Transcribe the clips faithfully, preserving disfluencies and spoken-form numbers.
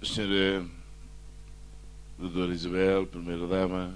Señora Doutora Isabel, Primeira Dama,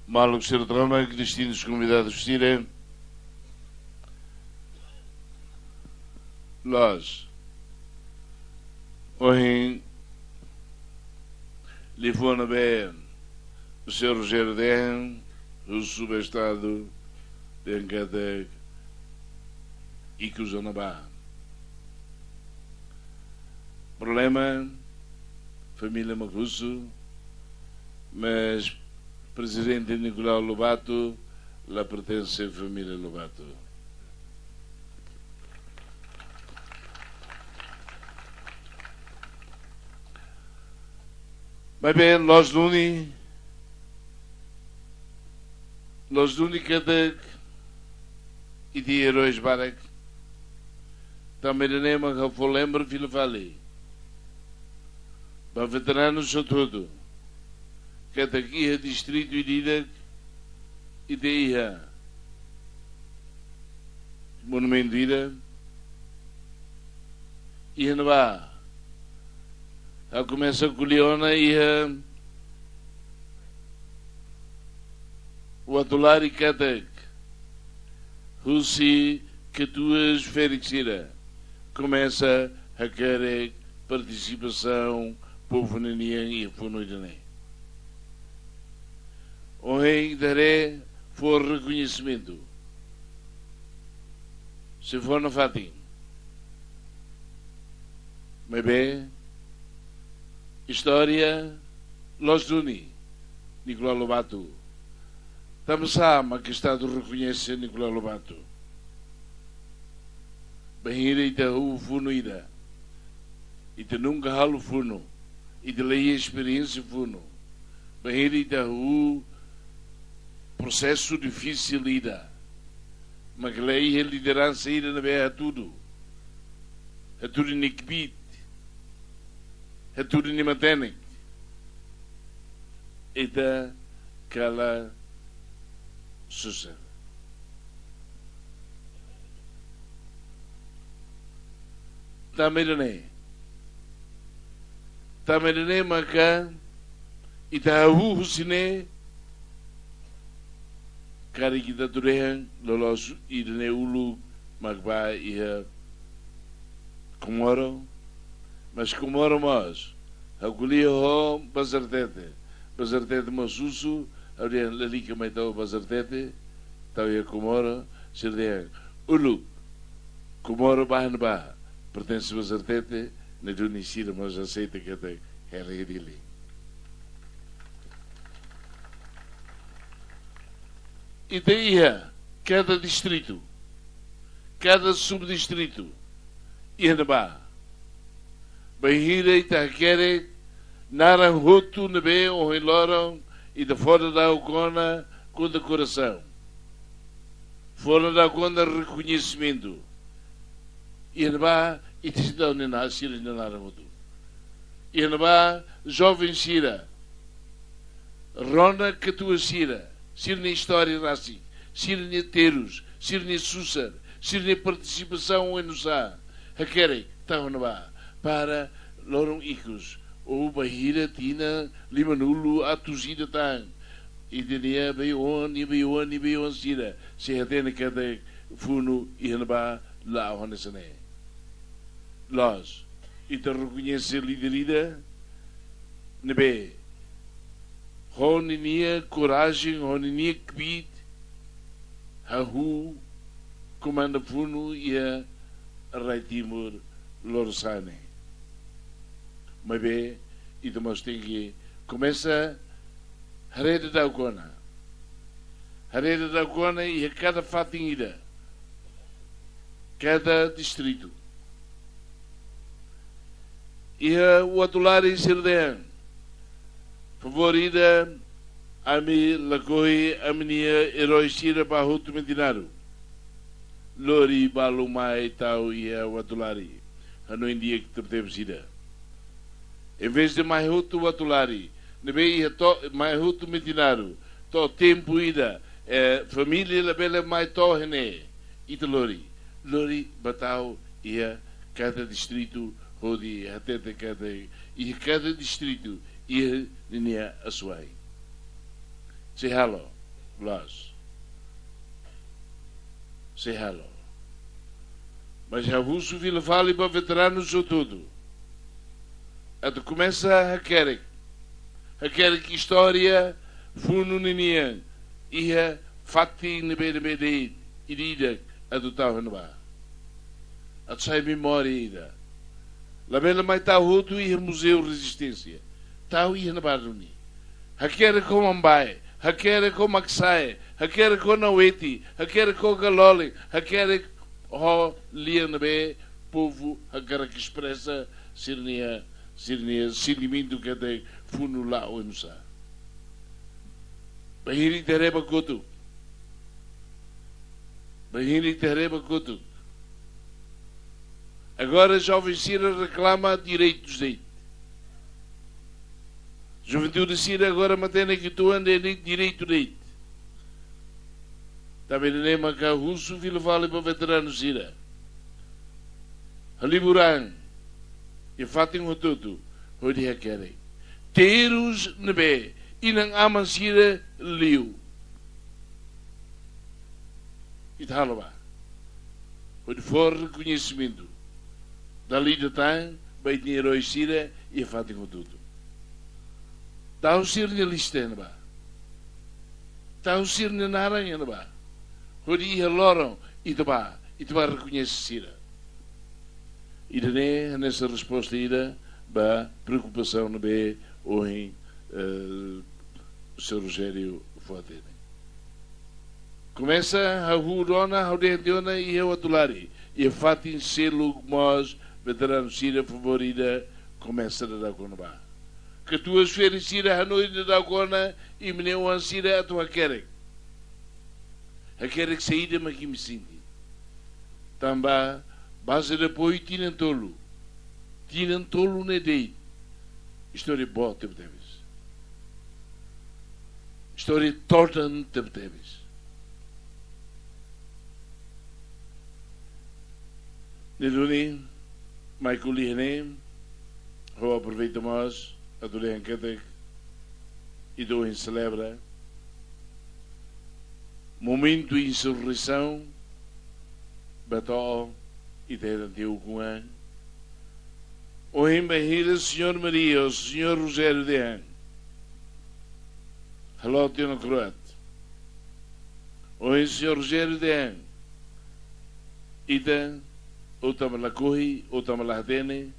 maluk sira tomak, distintus konvidadus sira, loos, ohin liafuan ne'ebé Señór Rogério dehan, husu ba Estadu, dehan katak ikus ona ba. Problema, família mak husu, mas Prezidente Nicolau Lobato la pertense família Lobato. Maibé, loos duni, loos duni katak ita iha eróis barak. Tanba ida-ne'e mak ha'u fó lembra fila fali ba veteranus hotu-hotu katak iha distritu ida-idak ita iha monumentu ida, iha ne'ebá. Ha'u komesa ko'alia ona iha Uatolari katak husi katuas-ferik sira komesa hakerek partisipasaun povu ninian iha funu ida-ne'e. Ohin ita haree fó rekoñesimentu. Sei fó nafatin. Maibé, istória loos duni Nicolau Lobato. Tanba sá mak Estadu rekoñese Nicolau Lobato? Bainhira ita hahú funu ida, ita nunka halo funu, ita la iha esperiénsia funu. Bainhira ita hahú prosesu difisil ida, mak la iha lideransa ida ne'ebé hatudu, hatudu nia kbiit, hatudu nia matenek, ita kala susar. Tanba ida-ne'e, tanba ida-ne'e maka ita hahú husi ne'e, karik ita atu dehan loloos ida-ne'e uluk mak bá iha Komoro, mas Komoro mós, ha'u ko'alia ho Bazartete, Bazartete mós husu, ha'u dehan lalika mai tau Bazartete, tau iha Komoro, sira dehan uluk Komoro bá iha ne'ebá, pertense Bazartete, ne'e duni sira mós aseita katak hela iha Dili. Ita iha kada distritu, kada subdistritu, iha ne'ebá. Bainhira ita hakerek naran hotu ne'ebé ohin loron ita fó daudauk ona kondekorasaun, fó daudauk ona rekoñesimentu. Iha ne'ebá ita sei tau nia na-, sira-nia naran hotu. Iha ne'ebá joven sira rona katuas sira, sira-nia istória rasik, sira-nia terus, sira-nia susar, sira-nia partisipasaun oinsá, hakerek tau ne'ebá, para loron ikus, ou bainhira tinan limanulu atus ida tan, ita-nia bei-oan, nia bei-oan, nia bei-oan sira sei hatene katak funu iha ne'ebá, la'o hanesan ne'e. Loos, ita rekoñese líder ida ne'ebé ho ninia korajen, ho ninia kbiit, hahú komanda funu iha rai Timor lorosa'e ne'e. Maibé, ita mós tenke komesa haree daudauk ona. Haree daudauk ona iha kada fatin ida, kada distritu. Iha Uatolari sira dehan, favór ida, ami lakohi ami-nia erói sira bá hotu Metinaro. Lori balu mai tau iha Uatolari, hanoin di'ak tebetebes ida. Envezde mai hotu Uatolari, ne'ebé iha to'o, mai hotu Metinaro, to'o tempu ida, eh, família labele mai to'o iha ne'e, ita lori, lori bá tau iha kada distritu hodi hatete katak iha kada distritu iha ninia asuwa'in. Sei halo, loos. Sei halo. Mas ha'u husu fila fali ba veteranus hotu-hotu atu komesa hakerek. Hakerek istória funu ninian iha fatin ne'ebé-ne'ebé de'it, ida-idak atu tau iha ne'ebá. Atu sai memória ida. Labele mai tau hotu iha Muzeu Rezisténsia. Tau iha ne'ebá duni. Hakerek ho Mambae, hakerek ho Maksae, hakerek ho Naueti, hakerek ho Galolen, hakerek ho lian ne'ebé povu hakarak espresa sira-nia, sira-nia sentimentu katak funu la'o oinsá. Bainhira ita haree ba kotuk. Bainhira ita haree ba kotuk. Agora joven sira reklama direitus de'it. Juventude sira agora matenek uitoan de'it, direitu de'it. Tanba ne'e maka husu fila fali ba veteranu sira. Halibur an iha fatin hotu-hotu hodi hakerek. Terus ne'ebé inan-aman sira liu, ita halo bá. Hodi fó rekoñesimentu. Dala ida tan ba ita-nia eroi sira iha fatin hotu-hotu. Tau sira-nia lista iha ne'ebá. Tau sira-nia naran iha ne'ebá. Hodi iha loron ita bá, ita bá rekoñese sira. Ida-ne'e hanesan resposta ida ba preokupasaun ne'ebé ohin, eh, señór Rogério fó hatene. Komesa hahú ona, ha'u dehan tiha ona iha Uatulari, iha fatin seluk mós veteranu sira favór ida komesa daudaun kona-ba. Katuas ferik sira hanoin daudaun kona imi-nia oan sira atu hakerek. Hakerek saida mak imi sente. Tanba baze de apoiu tinan tolu. Tinan tolu ne'e de'it. Istória boot tebetebes. Istória todan tebetebes. Ne'e duni, mai ko'alia ne'e, ha'u aproveita mós atu dehan katak ita ohin selebra momentu insurreisaun, ba to'o ita hetan tiha ukun an. Ohin bainhira señór Mari, señór Rogério dehan, halo tiha ona kro'at. Ohin señór Rogério dehan, ita, ou tanba lakohi, ou tanba la hatene,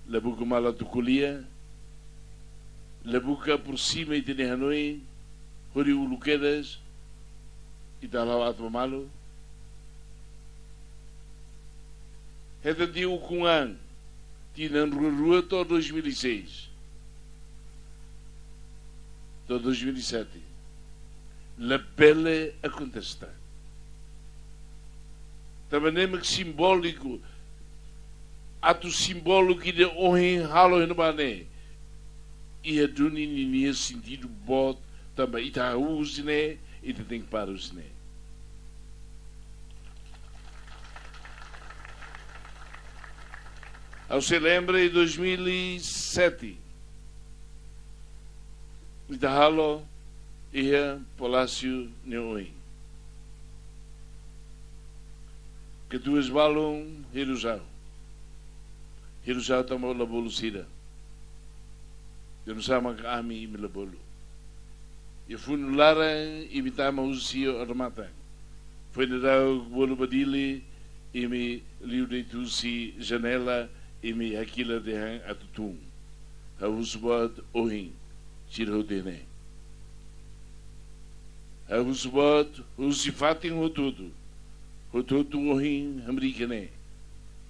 la buka malu atu ko'alia, la buka aproxima ita-nia hanoin, hodi uluk kedas, ita hala'o atu ba malu. Hetan tiha ukun an, tinan rua-rua to'o dois mil e seis. To'o dois mil e sete. Labele akontese tan. Tanba ne'e mak simbóliku, atu simbóliku ida ohin halo iha ne'ebá ne'e. Iha duni ninia sentidu boot, tanba ita hahú husi ne'e, ita tenke para husi ne'e. Ha'u sei lembra iha dois mil e sete, ita halo iha Palásiu nia oin. Katuas balun hirus ha'u. Hirus ha'u tanba la bolu sira. Dehan sá mak ami imi la bolu. Iha funu laran imi tama husi odamatan. Foin daudauk bolu ba Dili, imi liu de'it husi janela, imi hakilar dehan atu tun. Ha'u husu boot ohin, sira hotu iha ne'e. Ha'u husu boot husi fatin hotu-hotu. Hotu-hotu ohin hamriik iha ne'e.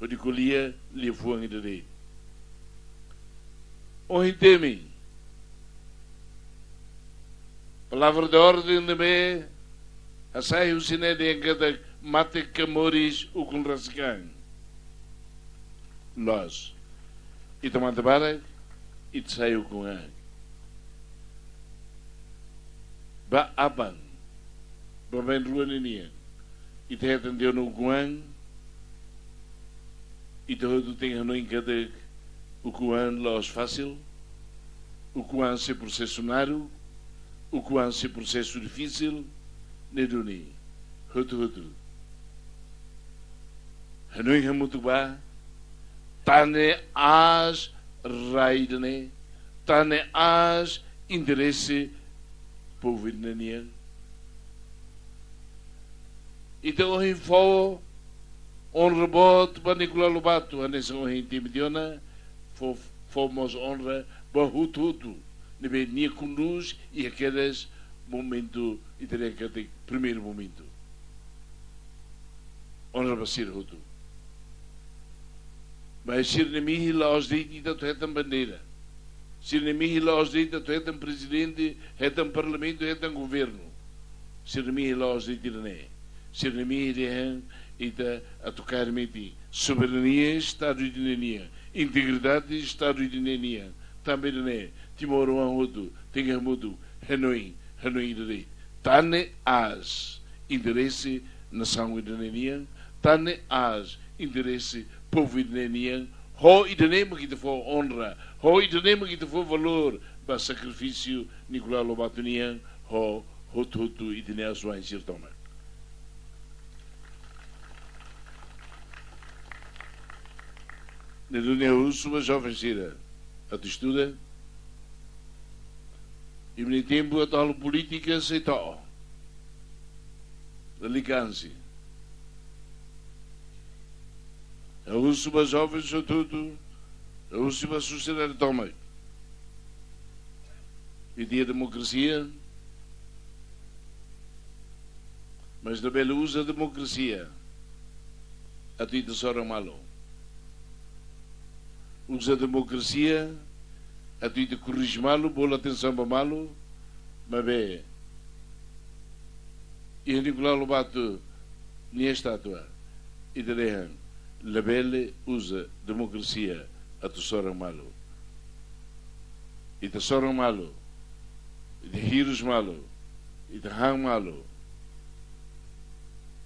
Hodi ko'alia liafuan ida de'it. Ohin temi. Palavra de orden ne'ebé hasai husi ne'e dehan katak mate ka moris ukun rasik an. Loos. Ita mate barak, ita sai ukun an. Ba aban, ba bainrua ninian, ita hetan tiha ona ukun an, ita hotu tenke hanoin katak Ukun-an la'ós fasil, ukun-an sei prosesu naruk, ukun-an sei prosesu difisil, ne'e duni, hotu-hotu. Hanoin hamutuk ba, tane aas rai ida-ne'e, tane aas interese povu ida-ne'e nian. Ita ohin fó onra boot ba Nicolau Lobato, hanesan ohin ita dehan ona, fó, fó mós onra ba hotu-hotu ne'ebé nia kondús i hakedas momentu, ita dehan katak primeiru momentu. Onra ba sira hotu. Maibé sira-nia mehi la'ós de'it atu hetan bandeira. Sira-nia mehi la'ós de'it atu hetan prezidente, hetan parlamentu, hetan governu. Sira-nia mehi la'ós de'it ida-ne'e. Sira-nia mehi dehan ita atu kaer metin soberania Estadu ida-ne'e nian, integridade Estadu ida-ne'e nian. Tanba ida-ne'e, timoroan hotu tenke hamutuk, hanoin, hanoin ida de'it. Tane aas interese nasaun ida-ne'e nian, tane aas interese povu ida-ne'e nian, ho ida-ne'e mak ita fó onra, ho ida-ne'e mak ita fó valór ba sakrifísiu Nicolau Lobato nian, ho hotu-hotu ita-nia asuwa'in sira tomak. Ne'e duni ha'u husu ba joven sira atu estuda. Imi-nia tempu atu halo polítika sei to'o. Lalika ansi. Ha'u husu ba joven hotu-hotu, ha'u husu ba sosiedade tomak. Ita iha demokrasia, mas labele uza demokrasia atu ita soran malu. Uza demokrasia atu ita korrije malu, bolu atensaun ba malu, maibé iha Nicolau Lobato nia estátua, ita dehan, labele uza demokrasia atu soran malu. Ita soran malu, ita hirus malu, ita han malu.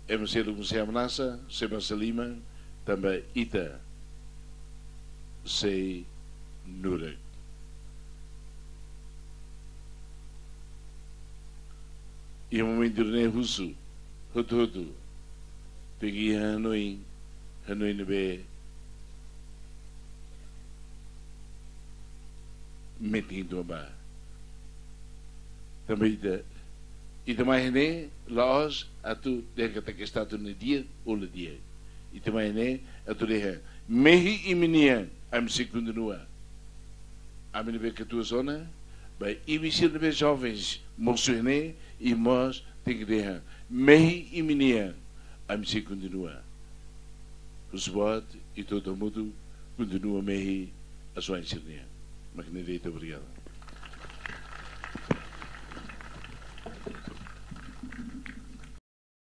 Ema seluk mós sei hamnasa, sei basa liman, tanba ita sei nurak. Iha momentu ne'e husu hotu-hotu tenke iha hanoin, hanoin ne'ebé metin uitoan ba. Tanba ita, ita mai iha ne'e la'ós atu dehan katak estátua ne'e di'ak ou la di'ak. Ita mai iha ne'e atu dehan, mehi imi-nian, ami sei kontinua. Ami ne'ebé katuas ona, ba imi sira ne'ebé jovens mosu iha ne'e, imi mós tenke dehan, mehi imi-nian, ami sei kontinua. Husu boot, ita hotu hamutuk kontinua mehi asuwa'in sira-nian. Mak ne'e de'it, obrigadu.